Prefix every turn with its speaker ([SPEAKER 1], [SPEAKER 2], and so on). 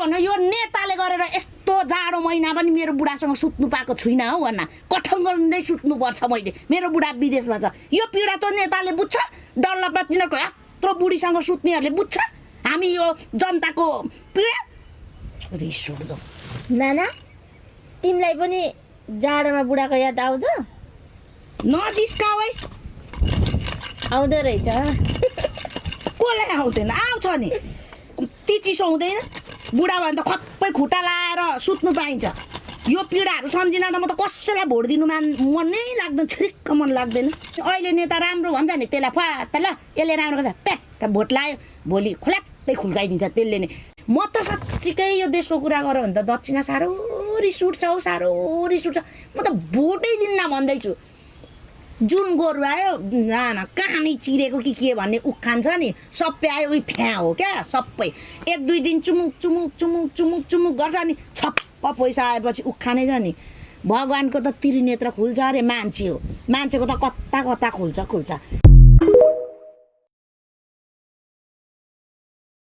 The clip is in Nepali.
[SPEAKER 1] भन्नु यो नेताले गरेर यस्तो जाडो महिना पनि मेरो बुढासँग सुत्नु पाएको छुइनँ हौ भन्न कठङ गर्दै सुत्नुपर्छ मैले मेरो बुढा विदेशमा छ यो पीडा त नेताले बुझ्छ डल्लपा तिनीहरूको यत्रो बुढीसँग सुत्नेहरूले बुझ्छ हामी यो जनताको पीडा रिस उठ्दो
[SPEAKER 2] नाना तिमीलाई पनि जाडोमा बुढाको याद आउँछ
[SPEAKER 1] नजिस्काऊ है
[SPEAKER 2] आउँदो रहेछ
[SPEAKER 1] कसलाई आउँदैन आउँछ नि ती चिसो हुँदैन बुढा भयो भने त खप्पै खुट्टा लाएर सुत्नु पाइन्छ यो पीडाहरू सम्झिन त म त कसैलाई भोट दिनु मनै लाग्दैन छिरिक्क मन लाग्दैन अहिले नेता राम्रो भन्छ नि त्यसलाई फाट ल यसले राम्रो गर्छ प्याट भोट लायो भोलि खुलात्तै खुल्काइदिन्छ त्यसले नै म त साँच्चीकै यो देशको कुरा गरौँ भने त दक्षिणा साह्रो रिस उठ्छ हौ साह्रो रिस उठ्छ म त भोटै दिन्न भन्दैछु जुन गोरु आयो कहानी चिरेको कि के भन्ने उखान छ नि सबै आयो उही फ्या हो क्या सबै एक दुई दिन चुमुक चुमुक चुमुक चुमुक चुमुक गर्छ नि छप्प पैसा आएपछि उखानै छ नि भगवान्को त त्रिनेत्र खुल्छ अरे मान्छे हो मान्छेको त कता कता खुल्छ